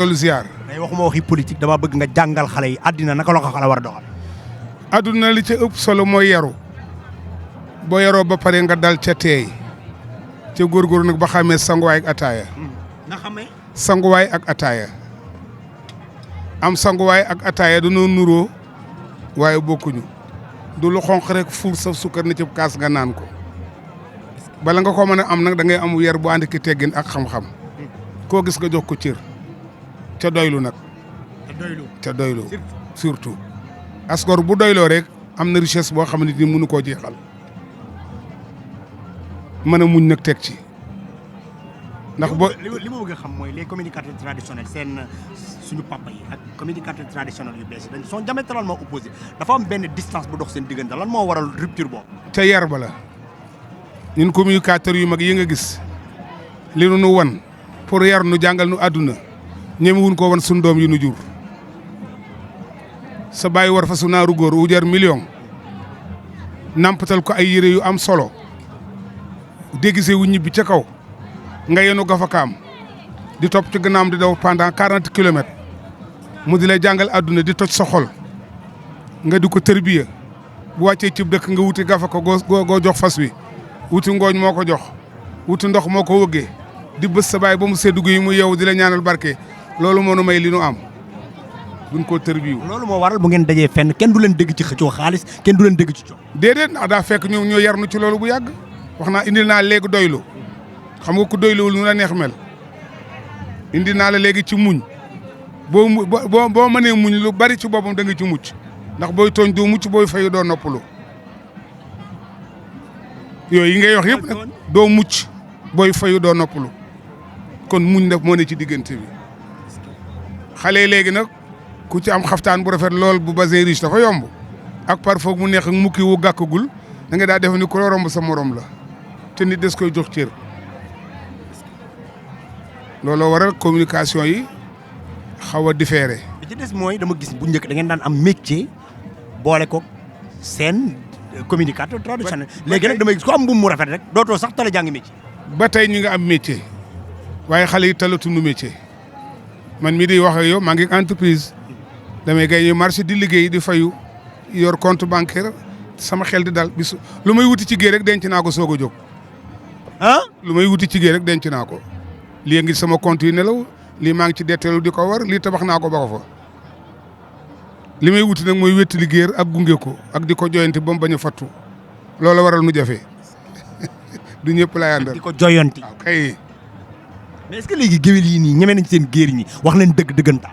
loolu ziar. mais waxuma waxi politique dama bëgg nga jàngal xale yi àddina naka la ko xale war a doxal. adduna li ca ëpp solo mooy yaru boo yaroo ba pare nga dal ca teey ca góorgóorlu nag ba xamee sanguwaay ak ataaya. nga xamee. sanguwaay ak ataaya am sanguwaay ak ataaya dañoo nuroo waaye bokkuñu du lu xonq rek fuur sa sukkar na ci kaas nga naan ko bala nga ko mën a am nag da ngay am yar bu ànd ki teggin ak xam-xam koo gis nga jox ko cër ca doylu nag. ca doylu surtout. asgor bu doyloo rek am na richesse boo xam ne ni mënu koo jeexal mën a muñ nag teg ci. ndax boo li ma bëgg a xam mooy les communicateurs traditionnels seen suñu papa yi ak communicateurs traditionnels yu bees yi dañ sont diamétralement opposés dafa am benn distance bu dox seen diggante lan moo waral rupture boobu. ca yar ba la ñun communicateurs yu mag yi nga gis li nu wan pour yar nu jàngal nu àdduna ñemewuñ ko wan suñu doom yi nu jur. sa bàyyi war fa su naaru góor wu jar million nampatal ko ay yére yu am solo dégisee wu ñibbi ca kaw nga yenu gafakaam di topp ci gannaam di daw pendant 40 kilomètres mu di lay jàngal àdduna di toj sa xol nga di ko tërbiya bu wàccee cib dëkk nga wuti gafaka goo jox fas wi wuti ngooñ moo ko jox wuti ndox moo ko wëggee di bës sa baay ba mu seddu yi mu yeewu di la ñaanal barke loolu moo nu may li nu am duñ koo tërbiyu. loolu moo waral bu ngeen dajee fenn kenn du leen dégg ci xëccoo xaalis kenn du leen dégg ci coow. déedéet ndax daa fekk ñoo yar nu ci loolu bu yàgg wax naa indil naa léegi doylu xam nga ku doyluwul nu la neex mel indi naa la léegi ci muñ boo mënee muñ lu bari ci boppam da nga ci mucc ndax booy tooñ doo mucc booy fayu doo noppalu yooyu yi ngay wax yëpp nag doo mucc booy fayu doo noppalu kon muñ def moo ne ci diggante bi xale léegi nag ku ci am xaftaan bu rafet lool bu basin riche dafa yomb ak parfois mu neex ak mukki wu gàkkagul da nga daa def ni ku la romb sa morom la te nit des koy jox cër looloo waral communication yi xaw a différé. bi ci des mooy dama gis bu njëkk da ngeen daan am métier boole ko seen communicateur traditionnel léegi nag damay gis ko am mbuum mu rafet rek dootoo sax tala jàng métier. ba tey ñu nga am métier waaye xale yi talatuñu métier man mii di wax ak yow maa ngi entreprise damay gagné marché di liggéey di fayu yor compte bancaire sama xel di dal bisu lu may wuti ci géej rek denc naa ko soog a jóg. ah lu may wuti ci géej rek denc naa ko lii ngi sama compte yi nelaw lii maa ngi ci detteelu di ko war lii tabax naa ko ba ko fa li may wuti nag mooy wétti liggéey ak gunge ko ak di ko joyanti ba mu bañ a fattu loolu waral nu jafe du ñëpp laay àndal. di ko joyanti waaw kay. mais est-ce que léegi géwél yi nii ñeme nañ seen géer ñi wax leen dëgg dëggantaan.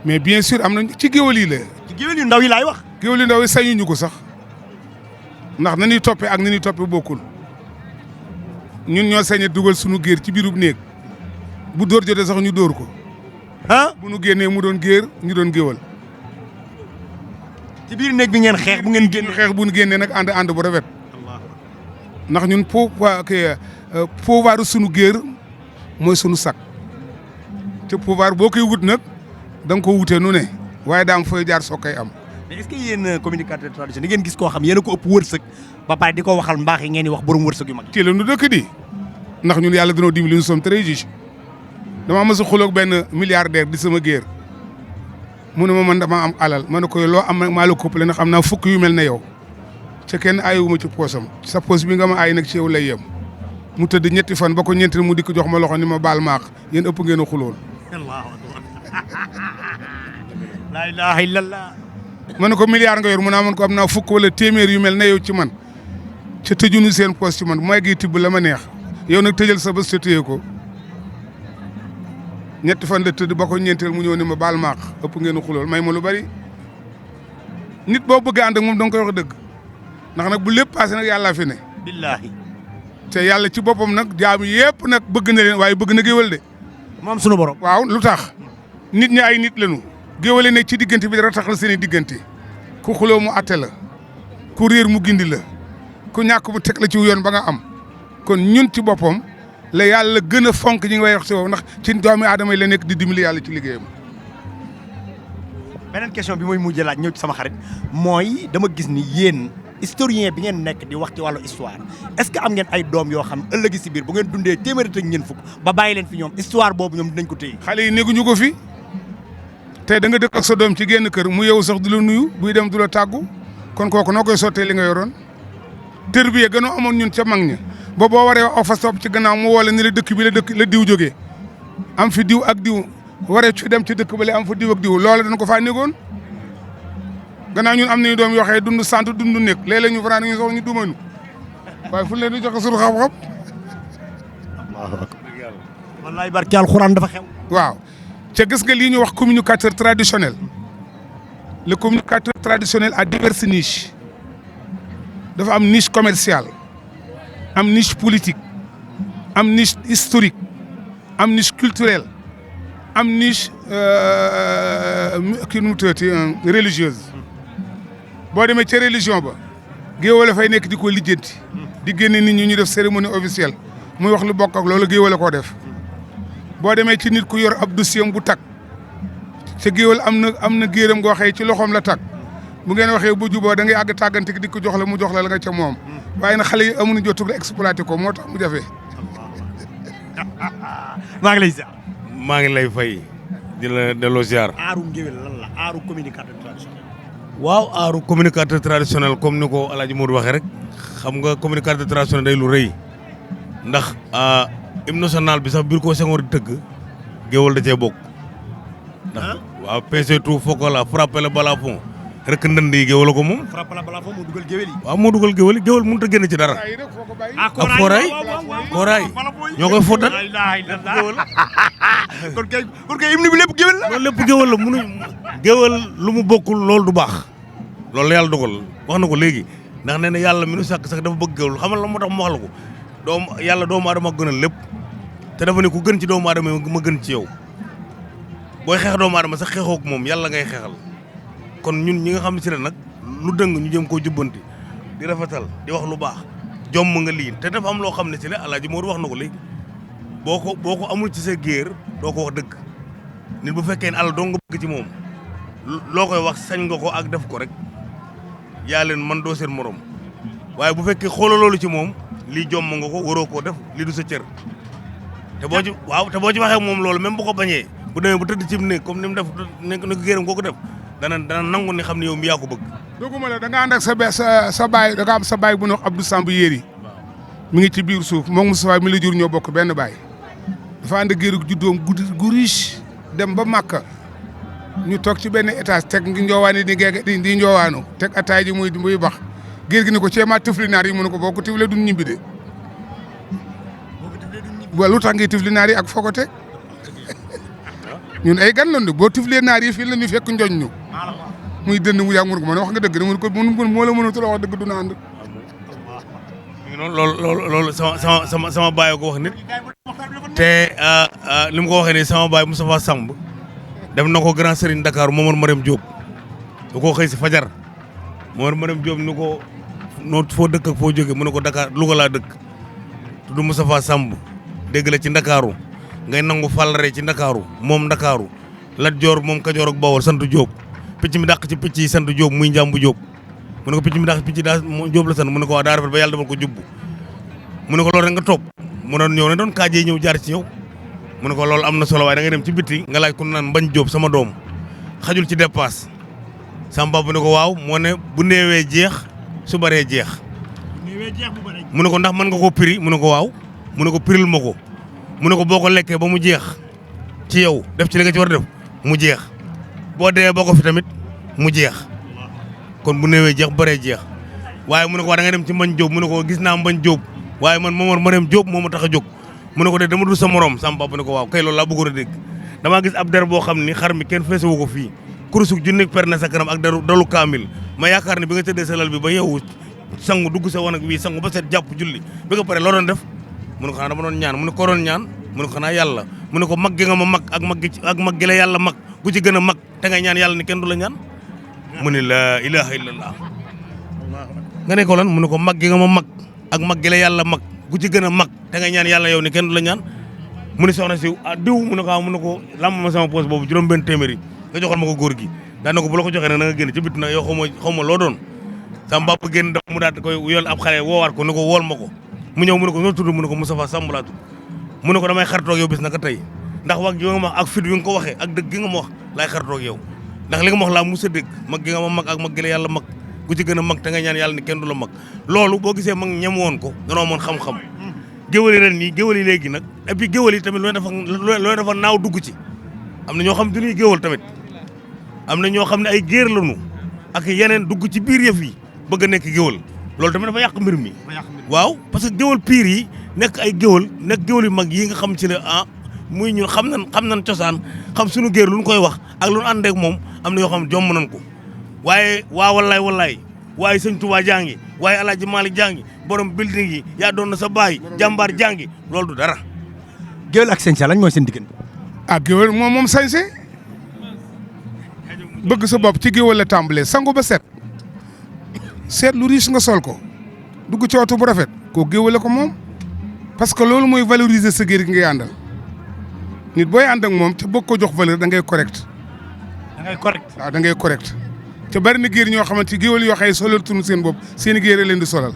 mais bien sûr am na ci géwél yi la. ci géwél yu ndaw yi laay wax. géwél yu ndaw yi sañuñu ko sax ndax na ñuy toppee ak na ñuy toppee bokkul ñun ñoo sañ a dugal sunu géer ci biirub néeg bu dóor jotee sax ñu dóor ko. ah bu nu génnee mu doon géer ñu doon géwal. ci biir néeg bi ngeen xeex bu ngeen génn. xeex bu nu génnee nag ànd bu rafet ndax ñun pouvoir sunu géer mooy sunu sak te pouvoir boo koy wut nag da nga ko wutee nu ne waaye daa am fooy jaar soo koy am. mais est-ce que yéen communicateur traditionnel di ngeen gis koo xam yéen a ko ëpp wërsëg ba pare di ko waxal mbaax yi ngeen di wax borom wërsëg yu mag. ci la nu dëkk di ndax ñun yàlla dañoo dimbali nous sommes très riches dama mës a xuloog benn milliardaire di sama géer mu ne ma man dama am alal ma ne ko loo am maa la koppale ndax am naa fukk yu mel ne yow ca kenn aayuma ci poosam sa poos bi nga ma aay nag ci yow lay yem mu tëdd ñetti fan ba ko ñeenti mu dikk jox ma loxo ni ma baal maax yéen ëpp ngeen a xulool. allahu akbar la ilaha illallah. ma ne ko milliard nga yor mu naa man ko am naa fukk wala téeméer yu mel ne yow ci man ca tëjuñu seen poos ci man bu may gi tibb la ma neex yow nag tëjal sa bés te téye ko ñetti fan la tëdd ba ko ñeenteel mu ñëw ni ma baal maax ëpp ngeen a xulool may ma lu bari nit boo bëggee ànd ak moom danga koy wax dëgg ndax nag bu lépp passé nag yàlla fi ne. billahi. te yàlla ci boppam nag jaam yëpp nag bëgg na leen waaye bëgg na géwal de. moom sunu borom. waaw lu tax nit ñi ay nit lañu géwale nekk ci diggante bi dara tax la seen i diggante ku xuloo mu atte la ku réer mu gindi la ku ñàkk mu teg la ci yoon ba nga am kon ñun ci boppam la yàlla gën a fonk ñi ngi way wax si boobu ndax ci doomi aadama yi la nekk di dimbali yàlla ci liggéeyam. beneen question bi mooy mujj laaj ñëw ci sama xarit mooy dama gis ni yéen historien bi ngeen nekk di wax ci wàllu histoire est-ce que am ngeen ay doom yoo xam ëllëg si biir bu ngeen dundee téeméeri ak ñeent fukk ba bàyyi leen fi ñoom histoire boobu ñoom dinañ ko téye. xale yi néguñu ko fi te da nga dëkk ak sa doom ci génn kër mu yow sax du la nuyu buy dem du la tàggu kon kooku noo koy sottee li nga yoroon tërbiye gënoo amoon ñun ca mag ña ba boo waree o fa topp ci gannaaw mu woole ni la dëkk bi la diw jógee am fi diw ak diw waree ci dem ci dëkk bale am fa diw ak diw loola dañ ko faa négoon gannaaw ñun am nañu doom yoo xee dund sant dund nekk léeg-léeg ñu faral ñu sox ñu dumanu waaye fu leen di joxe suñu xam-xam. wallaay barki alxuraan dafa xew. waaw ca gis nga lii ñu wax communicateur traditionnel le communicateur traditionnel a diverses niches dafa am niche commerciale am niche politique am niche historique am niche culturelle am niche kii nu mu tuddati religieuse boo demee ca religion ba géewale fay nekk di ko lijjanti di génne nit ñi ñu def cérémonie officielle muy wax lu bokk ak loolu géewale koo def boo demee ci nit ku yor ab dossier bu tag ca géewal am na géeram goo xëy ci loxoom la tag bu ngeen waxee bu juboo da ngay àgg tàggante di ko jox la mu jox la nga ca moom waaye nag xale yi amuñu jotul exploité ko moo tax mu jafe. maa ngi lay ziar. maa ngi lay fay di la delloo ziar. aaru ngéwél lan la aaru communicateur traditionnel. waaw aaru communicateur traditionnel comme ni ko El Hadj Modou waxee rek xam nga communicateur traditionnel day lu rëy ndax hymne national bi sax biir ko Senghor di tëgg géwal da cee bokk. ndax waaw PC tout foko la frappé le balafon rek ndënd yi géwal ko moom. frappé le balafon moo dugal géwél yi. waaw moo dugal géwal yi géwal mënut a génn ci dara. ak kooraay ñoo koy fóotal. kon kay hymne bi lépp géwél la. loolu lépp géwal la munu géwal lu mu bokkul loolu du baax loolu yàlla dogal wax na ko léegi ndax nee na yàlla mi nu sàkk sax dafa bëgg géwal xamal la moo tax mu wax la ko yàlla doomu aadama gënal lépp te dafa ne ku gën ci doomu aadama ma gën ci yow booy xeex doomu aadama sax xeexoo ko moom yàlla ngay xeexal kon ñun ñi nga xam ne si ne nag lu dëng ñu jëm koo jubbanti di rafetal di wax lu baax jomm nga lii te dafa am loo xam ne si ne Alaaji Moodu wax na ko léegi boo ko amul ci sa géer doo ko wax dëgg nit bu fekkee ne àlla doo nga bëgg ci moom loo koy wax sañ nga ko ak def ko rek yaa leen man doo seen morom waaye bu fekkee xoolal loolu ci moom lii jomm nga ko waroo koo def lii du sa cër te boo ci waxee moom loolu même bu ko bañee bu demee bu tëdd ci néeg comme ni mu def ne ko géeram koo ko def dana nangu ne xam ne yow mi yaa ko bëgg. doguma la da nga ànd ak sa baay da nga am sa baay bu ñuy wax Abdou Samb Yéri mi ngi ci biir suuf moom Moustapha mi la jur ñoo bokk benn baay dafa ànd ak géeru juddoom gu riche dem ba Màkka ñu toog ci benn étage teg ngi njoowaani di njoowaanu teg ataay ji muy bax géer gi ni ko ceema tifli naar yi mu ne ko boo ko tiflee duñ ñibbi de wa lu tax ngay tifli naar yi ak foo ko teg ñun ay gan lañu boo tiflee naar yi fii la ñu fekk njoñ ñu muy dënd mu yàgg mu ne ko man wax nga dëgg mu ne ko moo la mënatu la wax dëgg du na ànd loolu sama baay ko wax nit te li mu ko waxee nii sama baay Moustapha Samb def na ko grand serigne Dakar Momar Marème Diop da koo xëy si fajar Momar Marème Diop ni ko noo foo dëkk ak foo jóge mu ne ko Dakar Louga laa dëkk tudd Moustapha Samb dégg la ci Ndakaaru ngay nangu fàllare ci Ndakaaru moom Ndakaaru Lat Joor moom Kajoor ak Bawol sant Diop picc mi dàq ci picc yi sant Diop muy Njàmbu Diop mu ne ko picc mi dàq picc daa Diop la sant mu ne ko waa daa rafet ba yàlla defal ko jubbu mu ne ko loolu rek nga topp mu doon ñëw ne doon kaajee ñëw jaar ci yow mu ne ko loolu am na solo waaye da ngay dem ci bitti nga laaj ku naan Mbañ Diop sama doom xajul ci dépasse sama papa ne ko waaw moo ne bu néewee jeex su baree jeex mu ne ko ndax mën nga koo piri mu ne ko waaw mu ne ko piril ma ko mu ne ko boo ko lekkee ba mu jeex ci yow def ci li nga ci war a def mu jeex boo dee boo ko fi tamit mu jeex kon bu néewee jeex baree jeex waaye mu ne ko waa da nga dem ci Mbañ Diop mu ne ko gis naa Mbañ Diop waaye man Momar Marème Diop moo ma tax a jóg mu ne ko de dama dul sa morom sama papa ne ko waaw kay loolu laa bëggoon a dégg damaa gis ab der boo xam ni xar mi kenn feesewu ko fii kurusug junnik per na sa kanam ak dalu kaamil ma yaakaar ne bi nga tëddee sa lal bi ba yow sangu dugg sa wanag bii sangu ba set jàpp julli bi nga pare loo doon def mu ne ko xanaa dama doon ñaan mu ne ko doon ñaan mu ne ko xanaa yàlla mu ne ko mag gi nga ma mag ak mag gi la yàlla mag gu ci gën a mag te ngay ñaan yàlla ni kenn du la ñaan mu ne la ilaha illallah nga ne ko lan mu ne ko mag gi nga ma mag ak mag gi la yàlla mag gu ci gën a mag te ngay ñaan yàlla yow ni kenn du la ñaan mu ne soxna si diw mu ne ko mu ne ko lamb ma sama poos boobu juróom-benn téeméeri nga joxal ma ko góor gi daan na ko bu la ko joxee nag na nga génn ci bit na yow xaw ma loo doon sama papa génn da mu daal koy yol ab xale woowaat ko ni ko wool ma ko mu ñëw mu ne ko noo tudd mu ne ko Moustapha Samb laa tudd mu ne ko damay xaritoog yow bis naka tey ndax wax gi nga ma wax ak fit wi nga ko waxee ak dëgg gi nga ma wax laay xaritoog yow ndax li nga ma wax laa mos a dégg mag gi nga ma mag ak mag gi la yàlla mag ku ci gën a mag te nga ñaan yàlla ni kenn du la mag loolu boo gisee mag ñem woon ko danoo moon xam-xam géwal yi ren nii géwal yi léegi nag et puis géwal yi tamit looy dafa naaw dugg ci am na ñoo xam du ñuy géwal tamit am na ñoo xam ne ay géer lañu ak yeneen dugg ci biir yëf yi bëgg a nekk géwal loolu tamit dafa yàq mbir mi waaw parce que géwal piir yi nekk ay géwal nekk géwal yu mag yi nga xam ci ne muy ñun xam nañ cosaan xam suñu géer lu ñu koy wax ak lu ñu ànd ak moom am na yoo xam ne jomb nañ ko waaye waa wallaay waaye sëñ Tuubaa jàngi waaye Alaaji Maalik jàngi borom building yi yaa doon na sa baay jàmbaar jàngi loolu du dara. géwél ak sañse lañ mooy seen diggante. géwél moom sañse bëgg sa bopp ci géwél la tàmbalee sangu ba set lu riche nga sol ko dugg ci oto bu rafet koo géwél ko moom parce que loolu mooy valoriser sa géer gi ngay àndal nit booy ànd ak moom te bëgg ko jox valeur da ngay correct. waaw da ngay correct. te bari na géer ñoo xamante ni géwél yoo xëy solal tunu seen bopp seen i géer leen di solal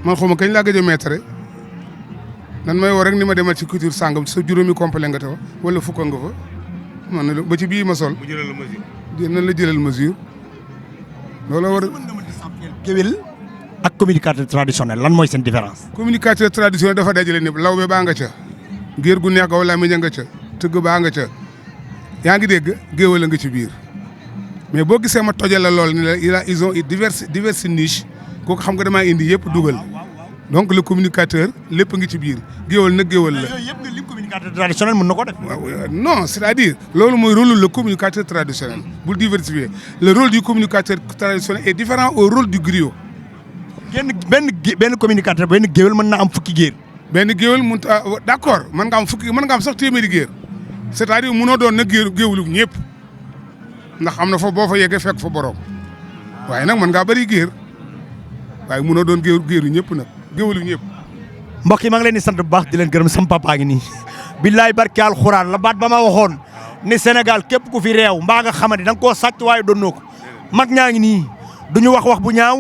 man xaw ma kañ laa gëj a mettre nan may woo rek ni ma demal ci couture sàngam sa juróomi complet nga taw wala fukk nga fa man na ba ci bii ma sol. mu jëlal la mesure. nan la jëlal mesure loolu war a. géwél ak communicateur traditionnel lan mooy seen différence. communicateur traditionnel dafa dajale ñëpp lawbe baa nga ca géer gu neex wala mi nga ca tëgg baa nga ca yaa ngi dégg géwél a nga ci biir. mais boo gisee ma tojal la lool ni la ils ont diverses niches kooku xam nga damaa indi yëpp dugal donc le communicateur lépp ngi ci biir géwal nag géwal la. yooyu yëpp nga lim communicateur traditionnel mën na ko def. non c'est-à-dire loolu mooy rôle le communicateur traditionnel bul diversifier le rôle du communicateur traditionnel est différent au rôle du griot. benn communicateur benn géwal mën na am fukki géer. benn géwal mun d'accord mën nga am fukki mën nga am sax téeméeri géer c'est-à-dire munoo doon nag géwlu ñëpp. ndax am na fa boo fa yeggee fekk fa borom waaye nag mën ngaa bëri géer waaye munoo doon géeru ñëpp nag géwélu ñëpp. mbokk yi maa ngi leen di sant bu baax di leen gërëm sama papa ngi nii. billaay barke alxuraan la baat ba ma waxoon ni Sénégal képp ku fi réew mbaa nga xamante da nga koo sàcc waaye doonoo ko mag ñaa ngi nii duñu wax bu ñaaw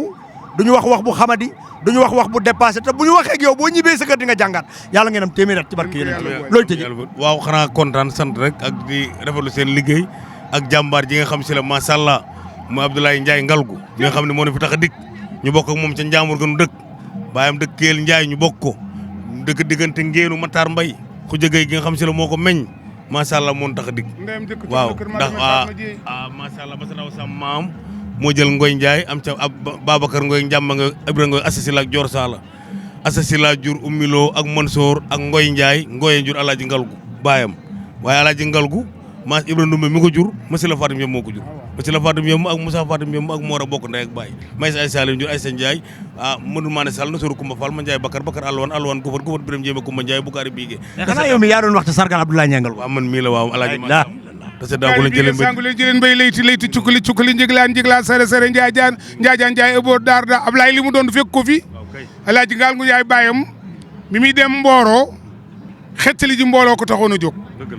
duñu wax bu xamadi duñu wax bu dépassé te bu ñu waxee ak yow boo ñibbee sa kër di nga jàngaat yàlla ngeen am téeméer at ci barke yéen loolu tëjee. waaw xanaa kontaan sant rek ak di rafetlu seen liggéey ak jàmbaar ji nga xam si la macha allah mu Abdoulaye Ndiaye Ngalgu mi nga xam ne moo ne fi tax a dikk ñu bokk ak moom ca Njaamur gënu dëkk baayam dëkk Kelle Ndiaye ñu bokk ko dëkk diggante Ngéenu Matar Mbay ku jëgay gi nga xam si la moo ko meññ macha allah moo tax a dikk waaw ndax macha allah ba sa daw sam maam moo jël Ngoy Ndiaye am ca Babacar Ngoy Njàmba nga Ibra Ngoy asasila ak Joor Sala asasila jur Ummiloo ak Mansoor ak Ngoy Ndiaye Ngoy jur Alaaji Ngalgu baayam waaye Alaaji Ngalgu maa Ibrahima Ndoumbe mi ko jur Massi la Fatim Yom moo ko jur Massi la Fatim Yom ak Moussa Fatim Yom ak Mor a bokk ndey ak baay may sa ay Salim jur Aysa Ndiaye Modou Mané Sall na soru Kumba Fall ma Ndiaye Bakar Alwan Gofar Birame Jéeme Kumba Ndiaye Bukari Bigué xanaa yow mi yaa doon wax te sargal Abdoulaye Ndiaye Ngalgu waaw man mii la waaw alaaji ma te sa daagu la jëleen mbay layti cukkali njiglaan sare sare njaajaan Ndiaye ëboor daar da Ablaye li mu doon fekk ko fi alaaji Ngalgu Ndiaye baayam mi muy dem Mboro xettali ji mbooloo ko taxoon a jóg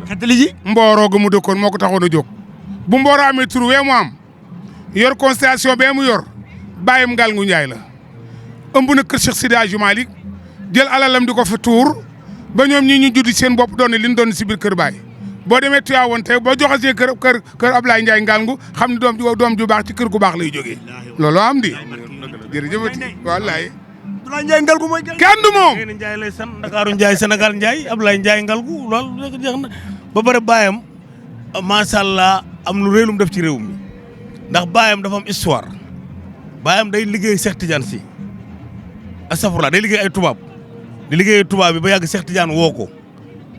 xettali ji Mboro ga mu dëkkoon moo ko taxoon a jóg bu Mboro amee tur wee mu am yor constellation bee mu yor bàyyam Ngalgu Ndiaye la ëmb na kër Cheikh Sidi Hadji Malick jël alalam di ko fa tuur ba ñoom ñi ñu judd seen bopp doon li ñu doon si biir kër baay boo demee Tivaouane tey boo joxasee kër Ablaye Ndiaye Ngalgu xam ne doom ju baax ci kër gu baax lay jógee loolu am di jërëjëfati wallaay Abdoulaye Ndiaye Ngalgu mooy kenn du moom Ndiaye lay san Ndakaaru Ndiaye Sénégal Ndiaye Ablaye Ndiaye Ngalgu loolu jeex na ba pare baayam macha allah am lu réy lu mu def ci réew mi ndax baayam dafa am histoire baayam day liggéey Cheikh Tidiane si astafurlah day liggéey ay tubaab di liggéey tubaab bi ba yàgg Cheikh Tidiane woo ko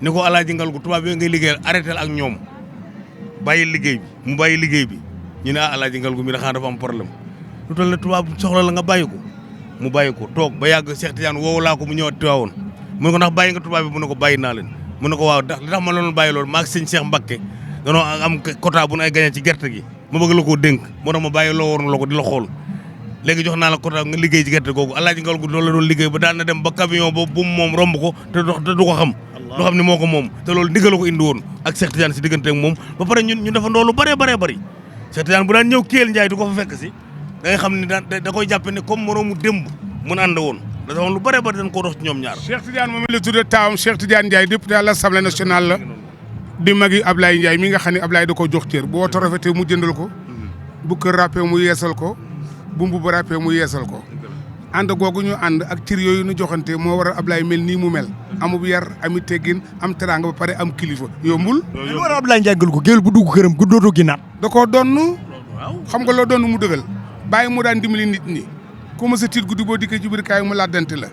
ni ko Alaaji Ngalgu tubaab bi ngay liggéeyal arrêté ak ñoom bàyyi liggéey bi mu bàyyi liggéey bi ñu ne Alaaji Ngalgu mi dafa am problème lu toll ne tubaab soxla la nga bàyyi ko mu bàyyi ko toog ba yàgg Cheikh Tidiane woowu laa ko mu ñëwaat Tiwaawoon mu ne ko ndax bàyyi nga tubaab bi mu ne ko bàyyi naa leen mu ne ko waaw ndax li tax ma loolu bàyyi loolu maag sëñ Cheikh Mbacké danoo am quota bu nu ay gagné ci gerte gi ma bëgg la koo dénk moo tax ma bàyyi loo woon la ko di la xool léegi jox naa la quota nga liggéey ci gerte googu Alaaji Ngalgu loolu la doon liggéey ba daan na dem ba camion ba bu moom romb ko te du ko xam du xam ni moo ko moom te loolu ndigal la ko indi woon ak Cheikh Tidiane si diggante ak moom ba pare ñu dafa ndoolu bëree bëri Cheikh Tidiane bu daan ñëw Kelle Ndiaye di ko fa fekk si da ngay xam ne da koy jàppe ne comme moroomu démb mun ànd woon dafa woon lu bëree bëri dañ koo dox ci ñoom ñaar Cheikh Tidiane moom la tuddee taawam Cheikh Tidiane Ndiaye député à l'Assemblée nationale la di magi Ablaye Ndiaye mi nga xam ne Ablaye da koo jox cër bu woto rafetee mu jëndal ko bu kër ràppee mu yeesal ko bu mbubb ràppee mu yeesal ko ànd googu ñu ànd ak cër yooyu ñu joxante moo waral Ablaye mel nii mu mel amub yar ami teggin am teraanga ba pare am kilifa yombul. lu war a Ablaye Ndiaye gël ko géwél bu dugg këram dootoo ginnaat. da koo donn xam nga loo donn mu dëgal bàyyi mu daan dimbali nit ñi ku ma sa tiit guddi boo dikkee ci biir kaay mu laddante la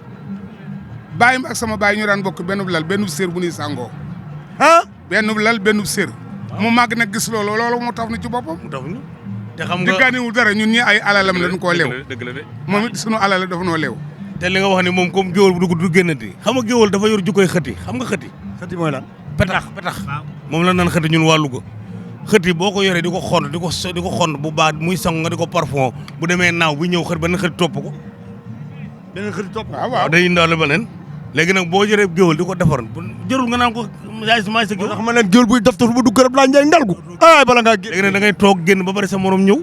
bàyyi ma ak sama bàyyi ñu daan bokk benn lal benn séer bu ñuy sàngoo benn lal benn séer mu màgg nag gis loolu moo tax na ci boppam. mu tax ñu te xam nga diggaaniwul dara ñun ñi ay alalam lañ koo leew dëgg la de moom it sunu alal dafa noo leew. te li nga wax ni moom comme géwal bu dugg du génnati xam nga géwal dafa yor jukkoy xëti xam nga xëti. xëti mooy lan. petax moom la naan xëti ñun wàllu ko xëti boo ko yoree di ko xond di ko xond bu baax muy sang nga di ko parfum bu demee naaw bu ñëw xët benn xëti topp ko. benn xëti topp ko waaw day indaale ba leen léegi nag boo jëree géwal di ko defar jërul nga naan ko yaay sa géwal. ndax ma leen géwal buy daftar bu dugg Ablaye Ndiaye ndalgu ay bala ngaa léegi nag da ngay toog génn ba bari sa morom ñëw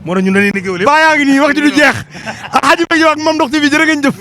moo tax ñun dañuy ni géwal yëpp baa yaa ngi nii wax ji du jeex xaji ak moom ndox TV jërë ngeen jëf